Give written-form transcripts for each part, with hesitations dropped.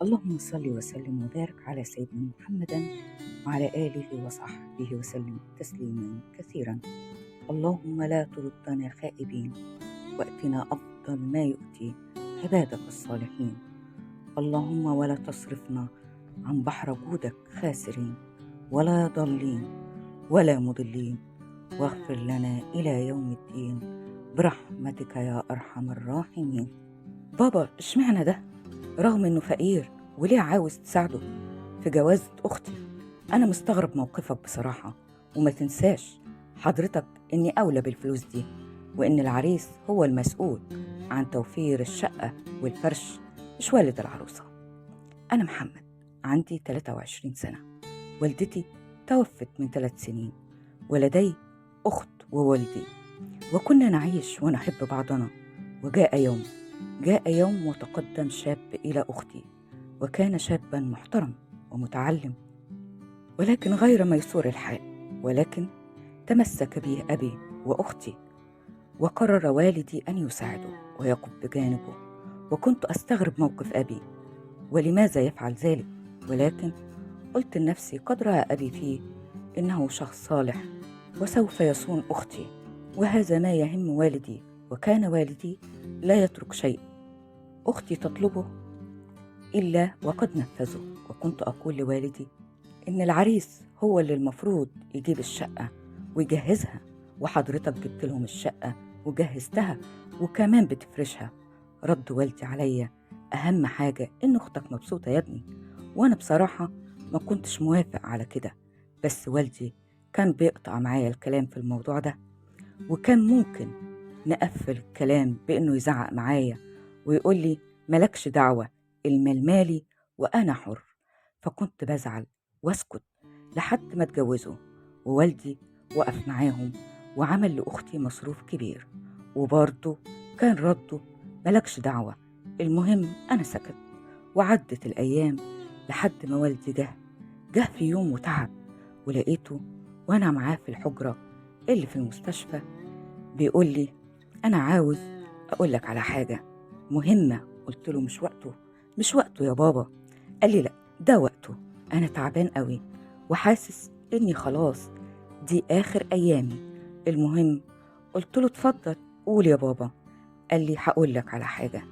اللهم صل وسلم وبارك على سيدنا محمد وعلى آله وصحبه وسلم تسليما كثيرا. اللهم لا تردنا خائبين، وأتنا أفضل ما يؤتي عبادك الصالحين. اللهم ولا تصرفنا عن بحر جودك خاسرين ولا ضالين ولا مضلين، واغفر لنا إلى يوم الدين برحمتك يا أرحم الراحمين. بابا اشمعنى ده؟ رغم انه فقير وليه عاوز تساعده في جوازة اختي؟ انا مستغرب موقفك بصراحة، وما تنساش حضرتك اني اولى بالفلوس دي، وان العريس هو المسؤول عن توفير الشقة والفرش مش والد العروسة. انا محمد، عندي 23 سنة، والدتي توفت من 3 سنين، ولدي اخت ووالدي، وكنا نعيش ونحب بعضنا. وجاء يوم وتقدم شاب إلى أختي، وكان شابا محترم ومتعلم، ولكن غير ميسور الحال، ولكن تمسك به أبي وأختي، وقرر والدي أن يساعده ويقف بجانبه. وكنت أستغرب موقف أبي ولماذا يفعل ذلك، ولكن قلت لنفسي قد رأى أبي فيه إنه شخص صالح وسوف يصون أختي، وهذا ما يهم والدي. وكان والدي لا يترك شيء أختي تطلبه إلا وقد نفذه. وكنت أقول لوالدي إن العريس هو اللي المفروض يجيب الشقة ويجهزها، وحضرتك جبت لهم الشقة وجهزتها وكمان بتفرشها. رد والدي عليا: أهم حاجة إن أختك مبسوطة يا ابني. وأنا بصراحة ما كنتش موافق على كده، بس والدي كان بيقطع معايا الكلام في الموضوع ده، وكان ممكن نقفل الكلام بأنه يزعق معايا ويقول لي ملكش دعوة، المال مالي وأنا حر. فكنت بزعل واسكت لحد ما اتجوزه، ووالدي وقف معاهم وعمل لأختي مصروف كبير، وبرضه كان رده ملكش دعوة. المهم أنا سكت، وعدت الأيام لحد ما والدي جه في يوم وتعب، ولقيته وأنا معاه في الحجرة اللي في المستشفى بيقول لي: أنا عاوز أقولك على حاجة مهمة. قلت له: مش وقته، مش وقته يا بابا. قال لي: لا ده وقته، أنا تعبان قوي وحاسس إني خلاص دي آخر أيامي. المهم قلت له: اتفضل قول يا بابا. قال لي: هقولك على حاجة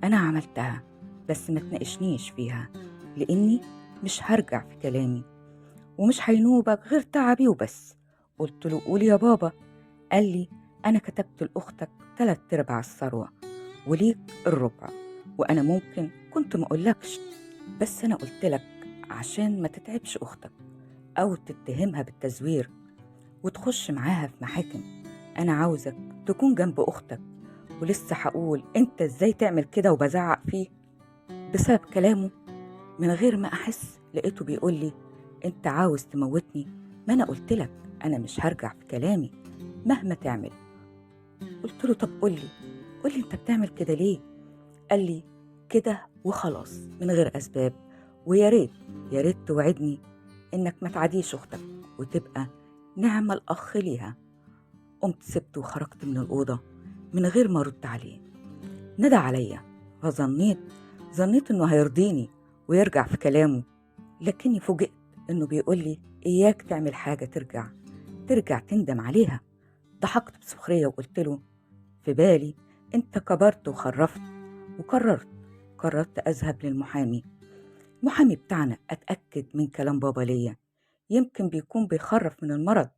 أنا عملتها، بس ما تناقشنيش فيها لأني مش هرجع في كلامي ومش هينوبك غير تعبي وبس. قلت له: قول يا بابا. قال لي: أنا كتبت لأختك 3/4 الثروة وليك الربع، وأنا ممكن كنت ما أقولكش، بس أنا قلتلك عشان ما تتعبش أختك أو تتهمها بالتزوير وتخش معاها في محاكم. أنا عاوزك تكون جنب أختك. ولسه هقول أنت إزاي تعمل كده وبزعق فيه بسبب كلامه. من غير ما أحس لقيته بيقول لي: أنت عاوز تموتني؟ ما أنا قلتلك أنا مش هرجع في كلامي مهما تعمل. قلت له: طب قولي انت بتعمل كده ليه؟ قال لي: كده وخلاص من غير أسباب، ويا ريت يا ريت توعدني إنك ما تعاديش أختك وتبقى نعم الأخ ليها. قمت سبته وخرجت من الأوضة من غير ما أرد عليه. ندى عليا، فظنيت إنه هيرضيني ويرجع في كلامه، لكني فوجئت إنه بيقول لي: إياك تعمل حاجة ترجع تندم عليها. ضحكت بسخرية وقلت له في بالي: أنت كبرت وخرفت. وقررت أذهب للمحامي، المحامي بتاعنا، أتأكد من كلام بابا ليا، يمكن بيكون بيخرف من المرض.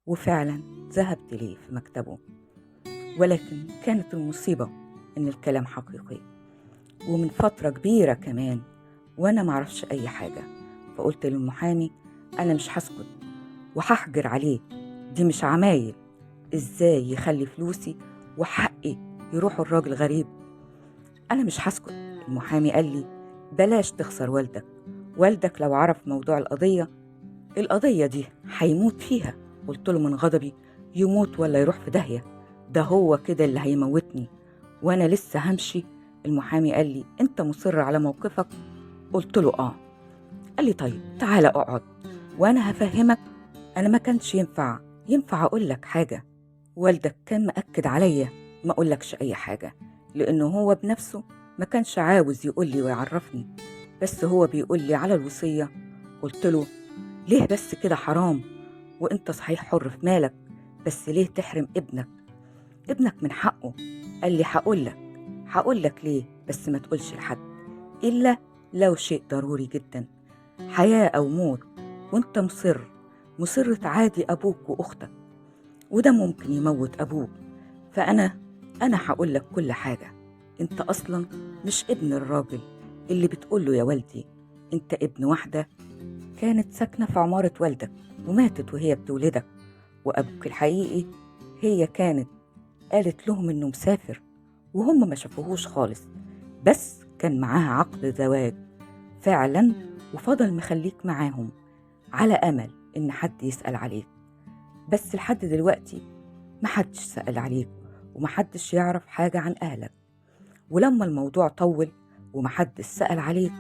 وفعلا ذهبت ليه في مكتبه، ولكن كانت المصيبة إن الكلام حقيقي ومن فترة كبيرة كمان، وأنا معرفش أي حاجة. فقلت للمحامي: أنا مش هسكت وهحجر عليه، دي مش عمايل، إزاي يخلي فلوسي وحقي يروحوا الراجل غريب؟ أنا مش هسكت. المحامي قال لي: بلاش تخسر والدك، والدك لو عرف موضوع القضية دي هيموت فيها. قلت له من غضبي: يموت ولا يروح في داهية، ده هو كده اللي هيموتني وأنا لسه همشي. المحامي قال لي: أنت مصر على موقفك؟ قلت له: آه. قال لي: طيب تعالى أقعد وأنا هفهمك. أنا ما كانش ينفع أقول لك حاجة، والدك كان مأكد عليا ما أقولكش أي حاجة، لأنه هو بنفسه ما كانش عاوز يقول لي ويعرفني. بس هو بيقول لي على الوصية. قلت له ليه بس كده، حرام، وانت صحيح حر في مالك، بس ليه تحرم ابنك؟ ابنك من حقه. قال لي هقول لك ليه، بس ما تقولش لحد إلا لو شيء ضروري جدا، حياة أو موت، وانت مصر تعادي أبوك وأختك، وده ممكن يموت أبوك. فأنا هقول لك كل حاجة. انت أصلا مش ابن الراجل اللي بتقوله يا والدي، انت ابن واحدة كانت ساكنة في عمارة والدك وماتت وهي بتولدك، وأبوك الحقيقي هي كانت قالت لهم إنه مسافر وهم ما شافوهوش خالص، بس كان معاها عقد زواج فعلا، وفضل مخليك معاهم على أمل إن حد يسأل عليك، بس لحد دلوقتي محدش سأل عليك ومحدش يعرف حاجة عن أهلك. ولما الموضوع طول ومحدش سأل عليك،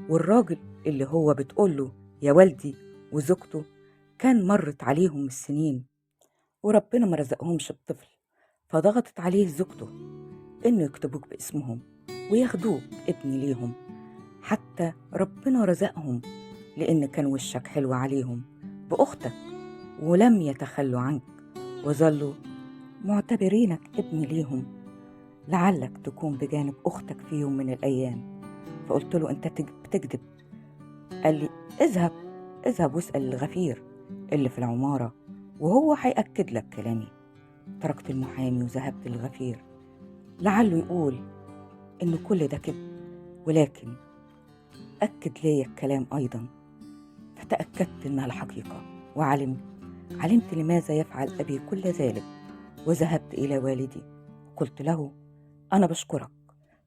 والراجل اللي هو بتقوله يا والدي وزوجته كان مرت عليهم السنين وربنا ما رزقهمش بطفل، فضغطت عليه زوجته إنه يكتبوك باسمهم وياخدوك ابن ليهم، حتى ربنا رزقهم لأن كان وشك حلو عليهم بأختك، ولم يتخلوا عنك وظلوا معتبرينك ابن ليهم، لعلك تكون بجانب أختك في يوم من الأيام. فقلت له أنت بتكذب. قال لي اذهب واسأل الغفير اللي في العمارة وهو هيأكد لك كلامي. تركت المحامي وذهبت للغفير لعله يقول إن كل ده كذب، ولكن أكد لي الكلام أيضا، فتأكدت إنها الحقيقة، وعلمت لماذا يفعل أبي كل ذلك. وذهبت إلى والدي وقلت له أنا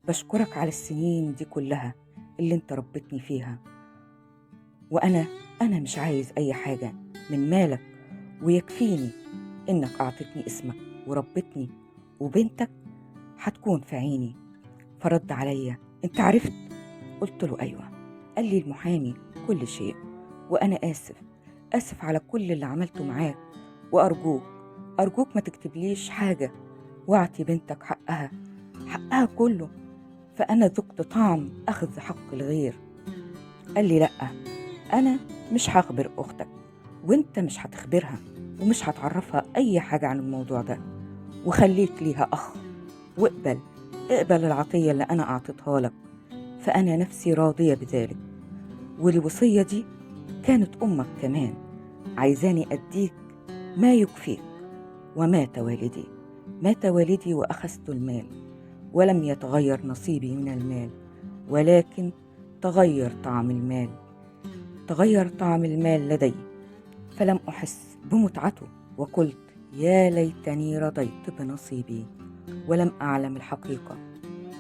بشكرك على السنين دي كلها اللي انت ربتني فيها، وأنا مش عايز أي حاجة من مالك، ويكفيني إنك أعطتني اسمك وربتني، وبنتك هتكون في عيني. فرد عليا أنت عرفت؟ قلت له أيوة. قال لي المحامي كل شيء، وأنا آسف على كل اللي عملته معاك، وأرجوك ما تكتبليش حاجة، واعطي بنتك حقها كله، فأنا ذقت طعم أخذ حق الغير. قال لي لأ، أنا مش هخبر أختك، وإنت مش هتخبرها ومش هتعرفها أي حاجة عن الموضوع ده، وخليك ليها أخ، واقبل العطية اللي أنا أعطيتها لك، فأنا نفسي راضية بذلك. والوصية دي كانت أمك كمان عايزاني أديك ما يكفيك. ومات والدي، مات والدي وأخذت المال، ولم يتغير نصيبي من المال، ولكن تغير طعم المال، تغير طعم المال لدي، فلم أحس بمتعته، وقلت يا ليتني رضيت بنصيبي ولم أعلم الحقيقة،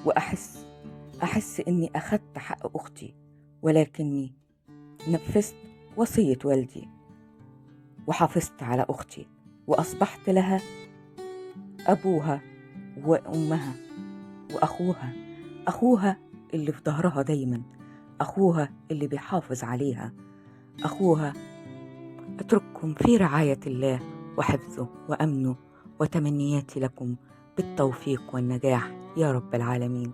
وأحس إني أخذت حق أختي، ولكني نفذت وصية والدي وحافظت على أختي، وأصبحت لها أبوها وأمها وأخوها، أخوها اللي في ظهرها دايما، أخوها اللي بيحافظ عليها، أخوها. أترككم في رعاية الله وحفظه وأمنه، وتمنياتي لكم بالتوفيق والنجاح يا رب العالمين.